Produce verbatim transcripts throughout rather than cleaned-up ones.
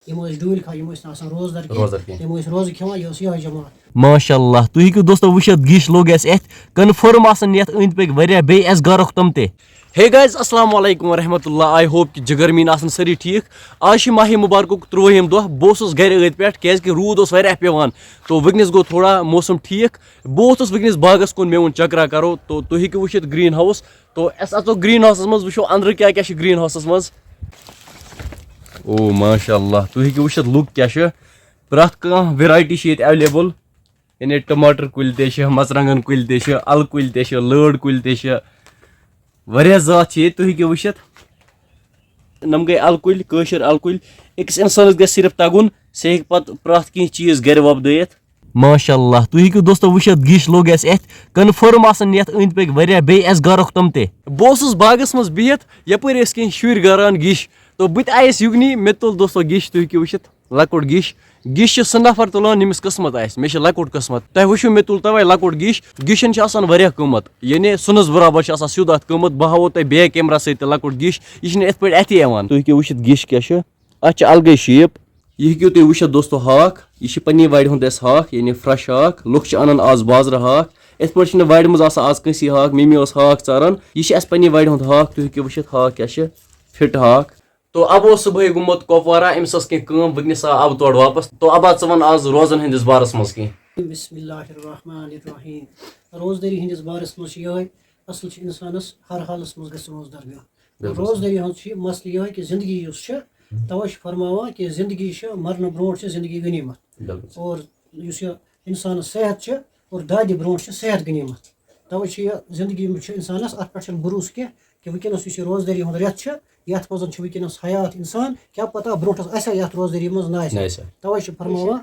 یِم ٲسۍ ڈوٗنۍ کھا یِم ٲسۍ نہٕ آسان روزدار کینٛہہ روزدار کینٛہہ۔ تِم ٲسۍ روزٕ کھٮ۪وان، یہِ ٲس یِہوٚے جماعت۔ ماشاء اللہ، تُہۍ ہیٚکِو دوستو وٕچھِتھ، گِش لوٚگ اَسہِ اَتھِ۔ کنفٲرٕم آسَن یَتھ أنٛدۍ پٔکۍ واریاہ بیٚیہِ اَسہِ گَرُک تِم تہِ۔ ہے گایز، السلام علیکم ورحمۃ اللہ۔ آئی ہوپ کہِ جِگر میٖن آسَن سٲری ٹھیٖک۔ آز چھِ ماہِ مُبارکُک تُرٛوٲہِم دۄہ۔ بہٕ اوسُس گَرِ أتھۍ پٮ۪ٹھ، کیٛازِکہِ روٗد اوس واریاہ پٮ۪وان، تو وٕنکیٚنَس گوٚو تھوڑا موسم ٹھیٖک۔ بہٕ ووتھُس وٕنکیٚنَس باغَس کُن، مےٚ ووٚن چَکرا کَرو، تو تُہۍ ہیٚکِو وٕچھِتھ گرٛیٖن ہاوُس۔ تو اَسہِ اَژو گرٛیٖن ہاوسَس منٛز، وٕچھو أنٛدرٕ کیٛاہ کیٛاہ چھِ گرٛیٖن ہاوسَس منٛز۔ او ماشاء اللہ، تُہۍ ہیٚکِو وٕچھِتھ لُک کیٛاہ چھِ۔ پرٛٮ۪تھ کانٛہہ ویرایٹی چھِ ییٚتہِ ایویلیبٕل۔ یعنی ٹماٹر کُلۍ تہِ چھِ، مرژٕوانٛگن کُلۍ تہِ چھِ، اَلہٕ کُلۍ تہِ چھِ، لٲر کُلۍ تہِ چھِ، واریاہ ذات چھِ ییٚتہِ، تُہۍ ہیٚکِو وٕچھِتھ۔ نۄم گٔے اَلہٕ کُلۍ، کٲشِر اَلہٕ کُلۍ۔ أکِس اِنسانَس گژھِ صرف تَگُن، سُہ ہیٚکہِ پَتہٕ پرٛٮ۪تھ کینٛہہ چیٖز گَرِ وۄپدٲیِتھ۔ ماشاء اللہ، تُہۍ ہیٚکِو دوستو وٕچھِتھ، گِش لوٚگ اَسہِ اَتھِ۔ کنفٲرٕم آسَن یَتھ أنٛدۍ پٔکۍ واریاہ بیٚیہِ اَسہِ گَرُک تِم تہِ۔ بہٕ اوسُس باغَس منٛز بِہِتھ، یَپٲرۍ ٲسۍ کینٛہہ شُرۍ گَران گِش، تو بہٕ تہِ آیَس یُکنی، مےٚ تُل دوستو گِش، تُہۍ ہیٚکِو وٕچھِتھ۔ لۄکُٹ گِش۔ گِش چھِ سُہ نفر تُلان، ییٚمِس قٕسمت آسہِ۔ مےٚ چھِ لۄکُٹ قٕسمت۔ تۄہہِ وٕچھِو، مےٚ تُل تَوَے لۄکُٹ گِش۔ گِشَن چھِ آسان واریاہ قۭمَتھ، یعنی سۄنَس برابر چھِ آسان سیوٚد اَتھ قۭمَتھ۔ بہٕ ہاوو تۄہہِ بیک کیمرا سۭتۍ تہِ لۄکُٹ گِش۔ یہِ چھِنہٕ یِتھ پٲٹھۍ اَتھی یِوان۔ تُہۍ ہیٚکِو وٕچھِتھ گِش کیٛاہ چھُ۔ اَتھ چھِ اَلگٕے شیپ۔ یہِ ہیٚکِو تُہۍ وٕچھِتھ دوستو ہاکھ۔ یہِ چھِ پنٛنی وارِ ہُنٛد اَسہِ ہاکھ، یعنی فرٛٮ۪ش ہاکھ۔ لُکھ چھِ اَنان آز بازرٕ ہاکھ۔ یِتھ پٲٹھۍ چھِنہٕ وارِ منٛز آسان آز کٲنٛسی ہاکھ۔ مِمی ٲس ہاکھ ژاران۔ یہِ چھِ اَسہِ پنٛنی وارِ ہُنٛد ہاکھ۔ تُہۍ ہیٚکِو وٕچھِتھ ہاکھ کیٛاہ چھِ۔ فِٹ ہاکھ۔ تو اب اوس صُبحٲے گوٚمُت کۄپوارہ، أمِس ٲس کینٛہہ کٲم، وٕنکیٚنَس آو اب تورٕ واپس۔ تو ابا، ژٕ وَن آز روزَن ہٕنٛدِس بارَس منٛز کینٛہہ۔ بسم اللہ الرحمن الرحیم۔ روزدٲری ہٕنٛدِس بارَس منٛز چھِ یِہوٚے، اَصٕل چھِ اِنسانَس ہر حالَس منٛز گژھِ روزدار بِہُن۔ بِلکُل۔ روزدٲری ہٕنٛز چھِ مسلہٕ یِہوٚے کہِ زِندگی یُس چھِ، تَوَے چھِ فرماوان کہِ زِندگی چھِ، مَرنہٕ برونٛٹھ چھِ زِندگی غنیٖمت۔ بِلکُل۔ اور یُس یہِ اِنسانَس صحت چھِ اور دادِ برونٛٹھ چھِ صحت غنیٖمت۔ تَوَے چھِ یہِ زِندگی منٛز چھِ اِنسانَس اَتھ پٮ۪ٹھ چھُنہٕ بروسہٕ کینٛہہ کہِ وٕنکیٚنَس یُس یہِ روزدٲری ہُنٛد رٮ۪تھ چھِ، یَتھ منٛز چھُ وٕنکیٚنَس حیات اِنسان، کیٛاہ پَتہ برونٛٹھَس آسیٛا یَتھ روزدٲری منٛز نہ آسیٛا۔ نہ آسیٛا۔ تَوَے چھِ فرماوان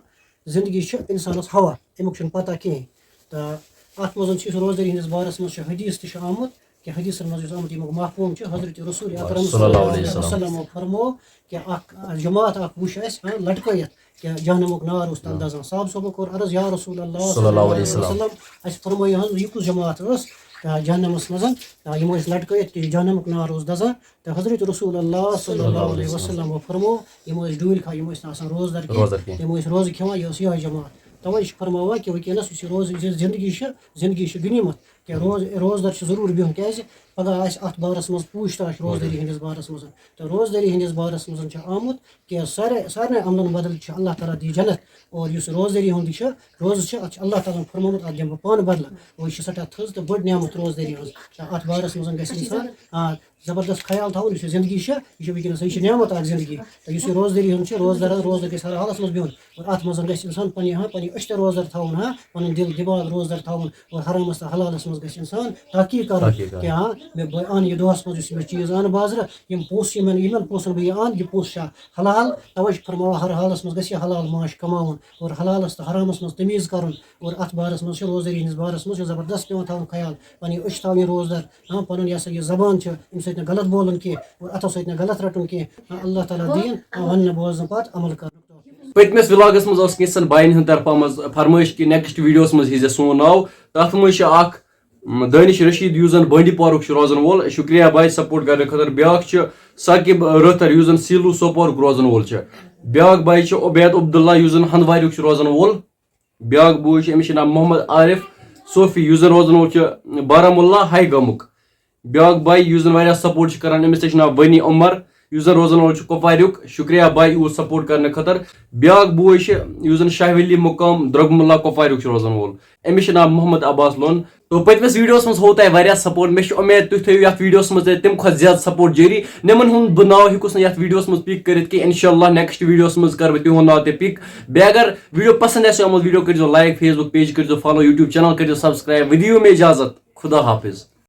زِندگی چھِ اِنسانَس ہوا، اَمیُک چھُنہٕ پَتہ کِہیٖنۍ۔ تہٕ اَتھ منٛز چھِ یُس روزدٲری ہٕنٛدِس بارَس منٛز چھُ حدیث تہِ چھُ آمُت کہِ حدیثَن منٛز یُس آمُت، ییٚمیُک مفہوٗم چھُ حضرت رسول اکرم صلی اللہ علیہ وسلم۔ وسلم فرموو کہِ اَکھ جماعت اَکھ وٕچھ اَسہِ، ہاں، لٹکٲیِتھ کہِ جہنمُک نار اوس تَتھ دَزان۔ صحابہٕ صٲبو کوٚر عرض، یا رسول اللہ صلی اللہ علیہ وسلم۔ اَسہِ فرمٲیِو حظ، یہِ کُس جماعت ٲس، آ، جہنمَس منٛز، آ، یِم ٲسۍ لٹکٲیِتھ کہِ جہنمُک نار اوس دَزان۔ تہٕ حضرت رسول اللہ صلی اللہ علیہ وسلم فرموو، یِم ٲسۍ ڈوٗنۍ کھا یِم ٲسۍ نہٕ آسان روزدار کینٛہہ۔ روزدار کینٛہہ۔ تِم ٲسۍ روزٕ کھٮ۪وان، یہِ ٲس یِہوٚے جماعت۔ تَوَے چھِ فرماوان کہِ وٕنکیٚنَس یُس یہِ روز یُس یہِ زِندگی چھِ، زِندگی چھِ غنیٖمت۔ کہِ روز روزدار چھِ ضروٗر بِہُن، کیٛازِ پگاہ آسہِ اَتھ بارَس منٛز پوٗچھ تاچھ روزدٲری ہٕنٛدِس بارَس منٛز۔ تہٕ روزدٲری ہٕنٛدِس بارَس منٛز چھِ آمُت کہِ سارے سارنٕے عملَن بدل چھِ اللہ تعالیٰ دی جنت۔ اور یُس روزدٲری ہُنٛد یہِ چھِ، روزٕ چھِ، اَتھ چھِ اللہ تعالیٰ ہَن فرمومُت، اَتھ دِمہٕ بہٕ پانہٕ بدلہٕ۔ اور یہِ چھِ سٮ۪ٹھاہ تھٔز تہٕ بٔڑ نعمت روزدٲری ہٕنٛز۔ تہٕ اَتھ بارَس منٛز گژھِ اِنسان، آ، زبردست خیال تھاوُن، یُس یہِ زِندگی چھِ، یہِ چھِ وٕنکیٚنَس، یہِ چھِ نعمت اَکھ زِندگی۔ تہٕ یُس یہِ روزدٲری ہُنٛد چھِ، روزدار، روزدار گژھِ ہر حالَس منٛز بِہُن۔ اور اَتھ منٛز گژھِ اِنسان پنٛنہِ، ہاں، پنٛنہِ أچھ تہِ روزدار تھاوُن، ہاں، پَنُن دِل دٮ۪ماغ روزدار تھاوُن۔ اور حرامَس تہٕ حلالَس منٛز گژھِ اِنسان تحقیٖق کَرُن تحقیٖق کَرُن۔ کہِ ہاں، مےٚ بہٕ اَنہٕ یہِ دۄہَس منٛز یُس مےٚ چیٖز اَنہٕ بازرٕ، یِم پونٛسہٕ یِمَن، یِمَن پونٛسَن بہٕ یہِ اَنہٕ، یہِ پونٛسہٕ چھا حلال؟ تَوَے چھِ فرماوان ہر حالَس منٛز گژھِ یہِ حلال معاش کَماوُن اور حلالَس تہٕ حرامَس منٛز تمیٖز کَرُن۔ اور اَتھ بارَس منٛز چھِ روزدٲری ہِنٛدِس بارَس منٛز چھِ زبردست پٮ۪وان تھاوُن خیال، پَنٕنۍ أچھ تھاوٕنۍ روزدار، ہاں، پَنُن یہِ ہسا یہِ زبان چھِ، اَمہِ سۭتۍ نہٕ غلط بولُن کینٛہہ اور اَتھو سۭتۍ نہٕ غلط رَٹُن کینٛہہ۔ ہاں، اللہ تعالیٰ دِیِن، ہاں، وَننہٕ بوزنہٕ پَتہٕ عمل کَرنُک توفیٖق۔ پٔتمِس ولاگس منٛز ٲس کینٛژن باین ہٕنٛدِ طرفہٕ آمٕژ فرمٲیش کہِ نیکسٹ ویڈیوس منٛز ہیٚزِ سون ناو۔ تتھ منٛز چھُ اکھ، م، دٲنِش رشید، یُس زن بانڈی پورُک چھُ روزن وول۔ شُکریہ باے سپورٹ کرنہٕ خٲطرٕ۔ بیاکھ چھُ ثاقب رٲتھر، یُس زن سیلو سوپورُک روزن وول چھُ۔ بیاکھ باے چھُ عبید عبداللہ، یُس زن ہندوارِیُک چھُ روزن وول۔ بیاکھ بوے چھُ، أمِس چھُ ناو محمد عارف صوفی، یُس زن روزن وول چھُ بارہمولہ ہاے گامُک۔ بیاکھ باے یُس زن واریاہ سپورٹ چھُ کران، أمِس تہِ چھُ ناو بنی عمر، یُس زن روزن وول چھُ کۄپواریُک۔ شُکریہ باے، یوٗت سپورٹ کرنہٕ خٲطرٕ۔ بیاکھ بوے چھُ، یُس زن شاہ ولی مقام درگملہ کۄپواریُک چھُ روزن وول، أمِس چھُ ناو محمد عباس لون۔ تو پٔتمِس ویڈیوس منٛز ہوو تۄہہِ واریاہ سپورٹ، مےٚ چھِ اُمید تُہۍ تھٲیِو یتھ ویڈیوس منٛز تہِ تمہِ کھۄتہٕ زیادٕ سپورٹ جٲری۔ نِمن ہُنٛد بہٕ ناو ہیٚکُس نہٕ یتھ ویڈیوس منٛز پِک کٔرِتھ کینٛہہ، انشاءاللہ نیکسٹ ویڈیوس منٛز کرٕ بہٕ تِہُنٛد ناو تہِ پِک۔ بیٚیہِ اگر ویڈیو پسند آسہِ آمُت، ویڈیو کٔرۍزیو لایک، فیس بُک پیج کٔرۍزیو فالو، یوٗٹیوب چینل کٔرۍزیو سبسکرایب۔ وۄنۍ دِیِو مےٚ اجازت، خدا حافظ۔